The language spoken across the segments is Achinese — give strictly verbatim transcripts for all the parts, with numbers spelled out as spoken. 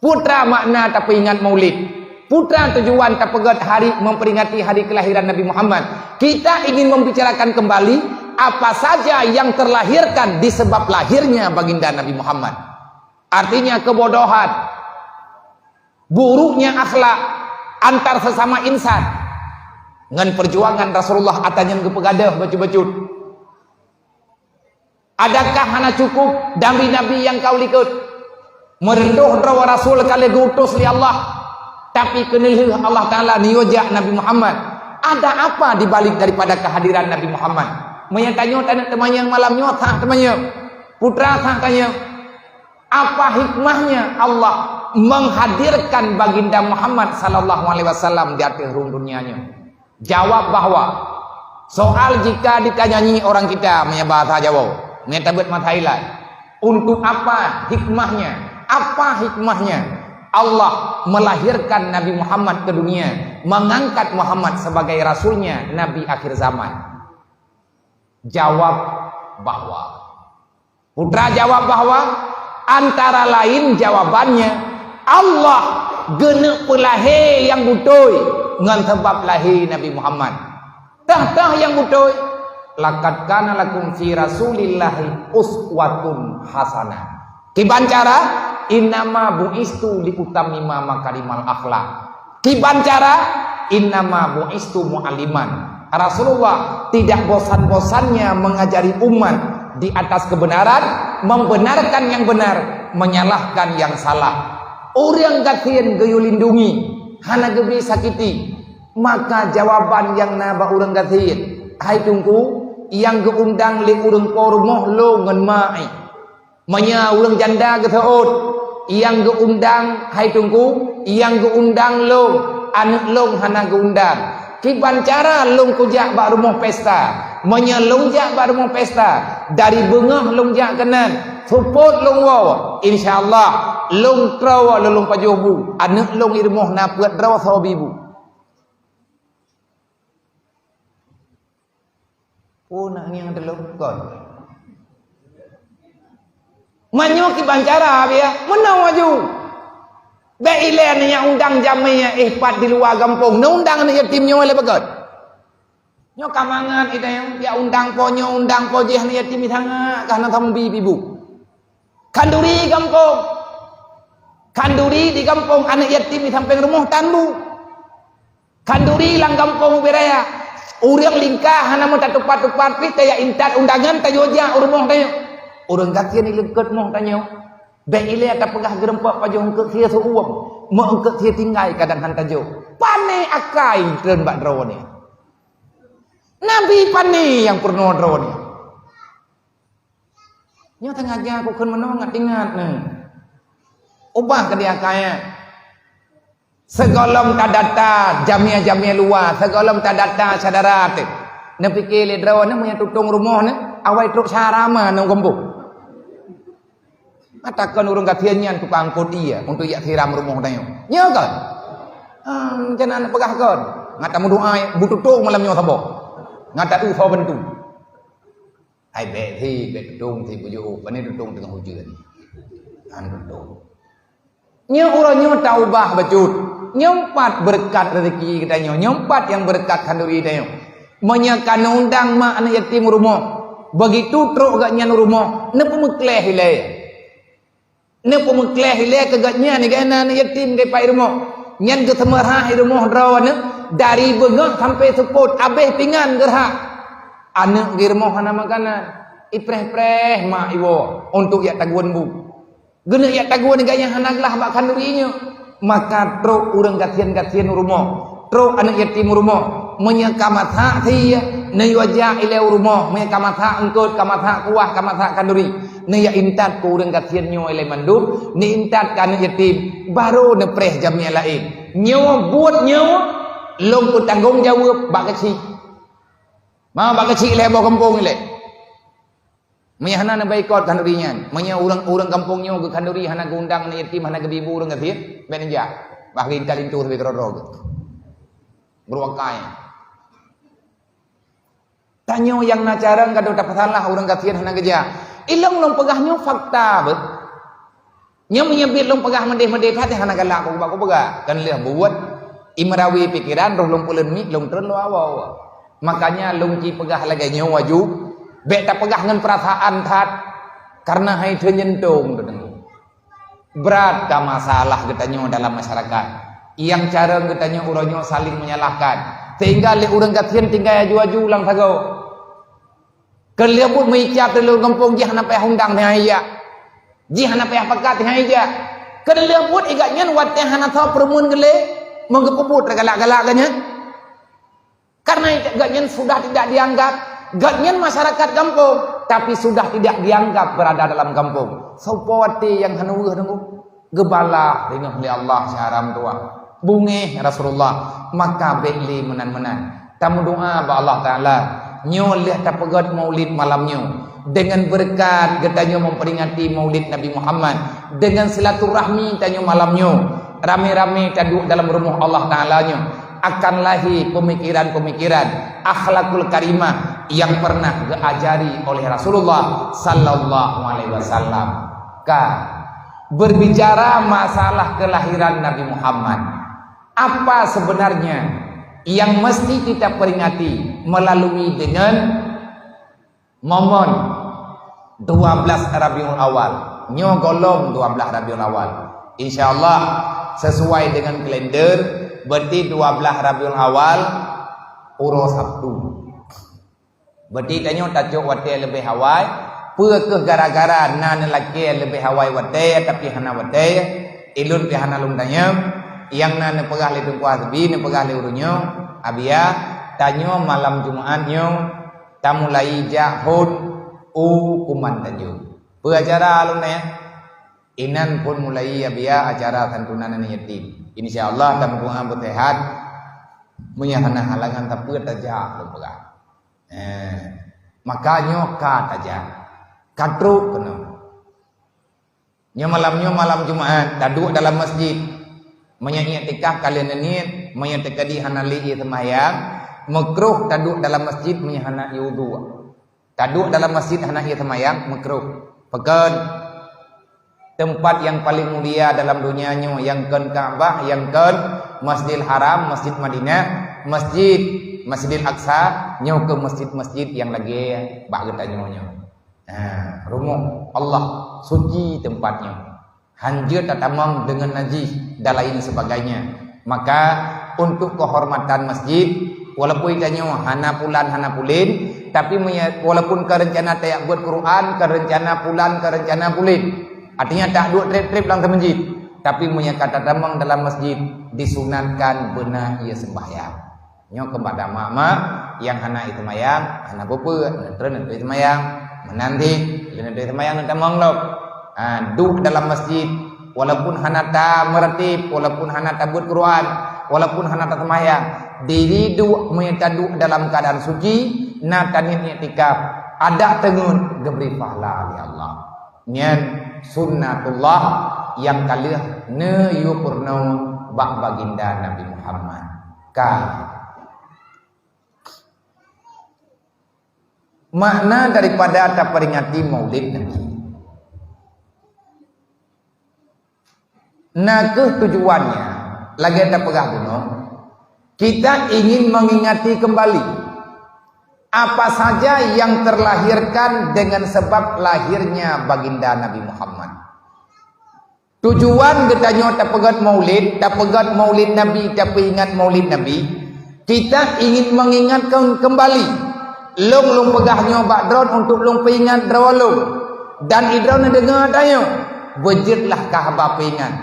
Peue treuk makna tapeuingat Maulid? Peue treuk tujuan tapeugét hari memperingati hari kelahiran Nabi Muhammad? Kita ingin membicarakan kembali apa saja yang terlahirkan di sebab lahirnya baginda Nabi Muhammad. Artinya kebodohan, buruknya akhlak antar sesama insan, ngon perjuangan Rasulullah ata nyang geupeugadôh bacut-bacut. Adakah hana cukup nabi-nabi nyang ka u likot? Meureudoh droe Rasul ka lheueh geuutus lé Allah, tapi keuneulheueh Allah Taala neuyue jak Nabi Muhammad. Ada apa di balik daripada kehadiran Nabi Muhammad? Meunyoe tanyoe taneuk teumanyong malam nyoe, that teumanyong. Peue treuk that tanyong. Apa hikmahnya Allah menghadirkan baginda Muhammad sallallahu alaihi wasallam di ateueh rhueng dunia nyoe? Jawab bahwa soal jika ditanyanyi orang kita meunyoe bahasa Jawa, meunyoe tabeuet masa ilai, untuk apa hikmahnya? Apa hikmahnya Allah melahirkan Nabi Muhammad ke dunia, mengangkat Muhammad sebagai rasulnya, Nabi akhir zaman? Jawab bahwa Peue treuk jawab bahwa antara lain jawabannya, Allah geuneuk peulahé nyang beutôi ngon sabab lahé Nabi Muhammad. Teuh-teuh nyang beutôi, "Laqad kana lakum fi Rasulillahi uswatun hasanah." Kiban cara, "Innama bu'istu liutammima makarimal akhlak." Kiban cara, "Innama bu'istu mu'alliman." Rasulullah tidak bosan-bosannya mengajari umat di atas kebenaran, membenarkan yang benar, menyalahkan yang salah. Ureuëng gasien geuyue lindungi, hana geubri sakiti. Maka jawaban nyang na bak ureuëng gasien, "Hai Teungku, nyang geuundang lé ureuëng po rumoh lôn ngon ma éh." Meunyoe ureuëng janda geuseuôt, nyang geuundang, "Hai Teungku, nyang geuundang lôn, aneuëk lôn hana geuundang. Kiban cara lôn kujak bak rumoh pesta?" Meunyoe lôn jak bak rumoh pesta, dari beungoh lôn jak keunan, seupôt lôn woe, insya Allah, lôn troe lôn pajoh bu, aneuëk lôn i rumoh na peuet droe soe bi bu. Oh, nak ngieng teulok kon. Meunyoe kiban cara biya, meunoe aju. Bék ilée neujak undang jamé nyang éh pat di luwa gampông, neuundang aneuëk yatim nyoe lé beugét. Nyoe ka mangat idéh, ya undang po nyoe, undang po jih aneuëk yatim sangat, ka hana sambi pibu. Khanduri gampông. Khanduri di gampông aneuëk yatim di sampéng rumoh tan bu. Khanduri lam gampông ubé raya. Ureuëng lingka hana meutatupat-tupat pih tajak intat undangan tajak jak u rumoh tanyoe. Ureuëng gasien ileukeut moh tanyoe. Bék ilée tapeugah geurumpok pajoh eungkot sie seuuem. Meu eungkot sie tinggai kadang han tajok. Pané akai treun bak droeneuh. Nabi pané nyang peurunoe droeneuh. Nyoe teungaja kukheun meunoe ngat ingat neuh. Ubah keu dia kaya. Sigohlom tadata jamé-jamé luwa, sigohlom tadata syedara teuh. Neupike lé droeneuh meunyoe tutong rumoh neuh, awai trok syara ma ngon gombong. Mata kon ureuëng gasien nyan tukang angkot ie untuk jak siram rumoh tanyoe. Nyoe kon? Ah, macam mana peugah kon? Ngat tameudoa, bututong malam nyoe saboh. Ngat tadu soe bantu. Hai bék hi, bék tutong si bujoe, pane tutong teungoh ujeuen. An tutong. Nyoe uroe nyoe taubah bacut. Nyoe pat beureukat rezeki geutanyoe, nyoe pat nyang beureukat khanduri tanyoe. Meunyoe ka neuundang mak aneuëk yatim u rumoh, begitu trok geuhnyan u rumoh, neupeumeukleh ilée. Neupeumeukleh ilée keu geuhnyan, geuhnyan aneuëk yatim geuh pat i rumoh. Nyan geuseumeurhah i rumoh droeneuh, dari beungoh sampoe seupôt, abéh pingan geurhah. Aneuëk geuh i rumoh hana makanan, ipreh-preh mak iwoe untuk jak tagun bu. Geuneuk jak tagun geuhnyan hana glah bak khanduri nyoe. Maka trok ureuëng gasien-gasien u rumoh. Trok aneuëk yatim u rumoh, meunyoe ka masak sie, neuyue jak ilée u rumoh, meunyoe ka masak eungkot, ka masak kuah, ka masak khanduri, neujak intat keu ureuëng gasien nyoe ilée mandum, neuintat keu aneuëk yatim, barô neupreh jamé laén. Nyoe buet nyoe lôn peutanggong jaweueb bak keuchik. Ma bak keuchik ilée boh gampông ilée. Meunyoe hana neuboikot khanduri nyan, meunyoe ureuëng, ureuëng gampông nyoe geukhanduri hana geuundang aneuëk yatim, hana geubi bu ureuëng gasien, bék neujak. Bah geuintat linto sabe keudroe-droe geuh. Beuruakai. Tanyoe nyang na carông ka deuh tapeusalah ureuëng gasien hana geujak. Ilong lôn peugah nyoe fakta beuh. Nyoe meunyoe biet lôn peugah meudeh-meudeh that, hana galak kuba-kuba. Kan lheueh buet, imerawi pikiran, roh lôn peuleuen miet, lôn treun lôn awai. Makanya lôn ci peugah lagée nyoe waju, bék tapeugah ngon peurasaan that, karena hai theun nyentong teudeungoe. Brat ka masalah geutanyoe dalam masyarakat. Nyang carông geutanyoe uroe nyoe saling menyalahkan, sehingga lé ureuëng gasien tinggai aju-aju lam sagoe. Keu lheueh buet meuicab di luwa gampông jih hana payah undang, hana ijak. Jih hana payah pakat, hana ijak. Keu lheueh buet igat nyan watée hana tho peureumeun geulée, meugeupeubuet teugalak-galak geuh nyan. Karena igat nyan sudah tidak dianggap, gat nyan masyarakat gampông, tapi sudah tidak dianggap berada dalam gampông. Soe po watée nyang hana weueh deungoe. Geubalah ringoh lé Allah siharam tuah. Bungéh Rasulullah, maka bék lé meunan-meunan. Tameudoá bak Allah Taala, nyoe lheueh tapeugét maulid malam nyoe. Dengan beureukat geutanyoe memperingati maulid Nabi Muhammad, dengan silaturahmi tanyoe malam nyoe, ramé-ramé taduek dalam rumoh Allah Taala nyoe, akan lahé peumikiran-peumikiran akhlakul karimah nyang pernah geuajari oleh Rasulullah sallallahu alaihi wasallam. Ka Berbicara masalah kelahiran Nabi Muhammad, apa sebenarnya yang mesti kita peringati melalui dengan momen dua belas Rabiul Awal? Nyoe gohlom dua belas Rabiul Awal. Insya Allah, sesuai dengan kalender, berarti dua belas Rabiul Awal, uroe Sabtu. Berarti tanyoe tacok watée leubeh awai. Peue kheueh gara-gara na neulakée leubeh awai watée, tapi hana watée? Ilôn pih hana lôn tanyong. Nyang na neupeugah lé Teungku Hasbi, neupeugah lé ureuëng nyoe, Abia, tanyoe malam Jumaat nyoe tamulai jak phon u Kuman Tanjong. Peue acara lôn nyan? Inan phon mulai Abia acara santunan aneuk yatim. Insya Allah, tameudoá beuseuhat. Meunyo hana halangan sapeue tajak lôn peugah. Eh, maka nyoe ka tajak. Ka trok keunoe. Nyoe malam nyoe malam Jumaat, taduek dalam masjid. Meunyo iktikaf ka lheueh neuniet, meunyo teukeudi hana lé ie seumayang, meukruh taduek dalam masjid meunyo hana ie udhu. Taduek dalam masjid hana ie seumayang, meukruh. Pakon? Teumpat nyang paleng mulia dalam donya nyoe, nyang kon Ka'bah, nyang kon Masjidil Haram, Masjid Madinah, Masjid, Masjidil Aqsa, nyoe keuh masjid-masjid nyang lagée bak geutanyoe nyoe. Ha, rumoh Allah, suci teumpat nyoe. Hanjeuet tatamong deungon najih dan lain sebagainya. Maka, untuk kehormatan masjid, walaupun geutanyoe hana pulan, hana pulen, tapi meunyo, walaupun ka reuncana tajak beuet Quran, ka reuncana pulan, ka reuncana pulen, artinya taduek treb-treb lam masjid, tapi meunyo ka tatamong dalam masjid, disunatkan beuna ie seumbahyang. Nyoe keupada mak-mak nyang hana ie seumayang, hana peue-peue, neutreun neutreun seumayang, meunan cit, neutreun neutreun seumayang, neutamong lom. Ha, duek dalam masjid, walaupun hana tameuratéb, walaupun hana tabeuet Quran, walaupun hana taseumayang, diri duek meunyo taduek dalam keuadaan suci, na taniet iktikaf, adak teungeut geubri pahala lé Allah. Nyan sunnatullah nyang ka lheueh neuyue peurunoe bak baginda Nabi Muhammad. Ka. Makna daripada taperingati Maulid Nabi. Na kheueh tujuannya, lagée tapeugah bunoe, kita ingin mengingati kembali apa saja yang terlahirkan dengan sebab lahirnya baginda Nabi Muhammad. Tujuan geutanyoe tapeugét Maulid, tapeugét Maulid Nabi, tapeuingat Maulid Nabi, kita ingin mengingatkan kembali. Lôn, lôn peugah nyoe bak droen untuk lôn peuingat droe lôn. Dan idroe neudeungoe tanyoe, beujeuetlah keu haba peuingat.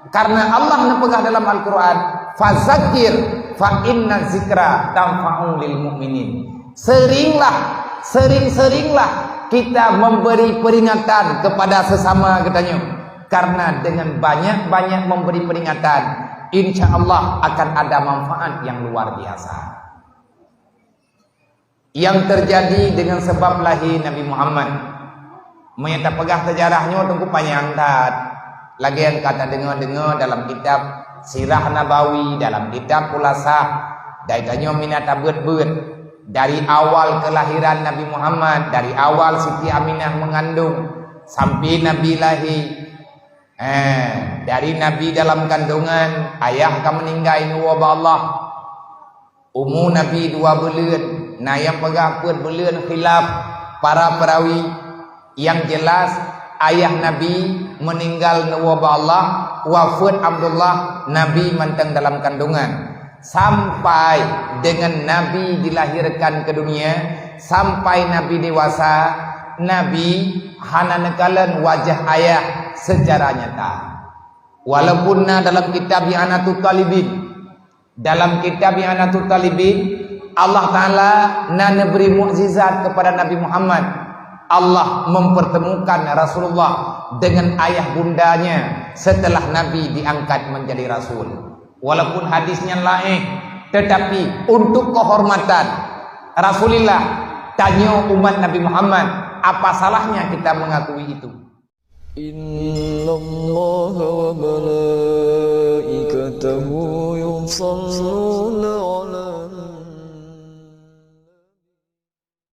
Karena Allah neupeugah dalam Al-Quran, "Fazakir fa inna zikra tanfa'u lil mu'minin." Seringlah, sering-seringlah kita memberi peringatan kepada sesama geutanyoe. Karena dengan banyak-banyak memberi peringatan, insya Allah akan ada manfaat yang luar biasa. Yang terjadi dengan sebab lahé Nabi Muhammad. Meunyo tapeugah seujarah nyoe teungku panyang that. Lagée nyang ka tadeungoe-deungoe dalam kitab Sirah Nabawi, dalam kitab Khulasah, dan tanyoe mina tabeuet-beuet dari awal kelahiran Nabi Muhammad, dari awal Siti Aminah mengandung sampai Nabi lahé. Eh, dari Nabi dalam kandungan, ayah ka meuninggai neuwoe bak Allah. Umu Nabi dua buleuen, na nyang peugah peuet buleuen, khilaf para peurawi. Nyang jeulaih, ayah Nabi meuninggal neuwoe bak Allah, wafeuet Abdullah, Nabi mantong dalam kandungan. Sampai deungon Nabi dilahirkan ke dunia, sampai Nabi dewasa, Nabi hana neukalon wajah ayah secara nyata. Walaupun na dalam kitab I'anatut Talibin, dalam kitab I'anatut Talibin, Allah Ta'ala na neubri mukjizat kepada Nabi Muhammad. Allah mempertemukan Rasulullah dengan ayah bundanya setelah Nabi diangkat menjadi Rasul. Walaupun hadis nyan laéh, tetapi untuk kehormatan Rasulullah, tanyoe umat Nabi Muhammad, apa salahnya kita mengakui itu? إن الله وملائكته يصلون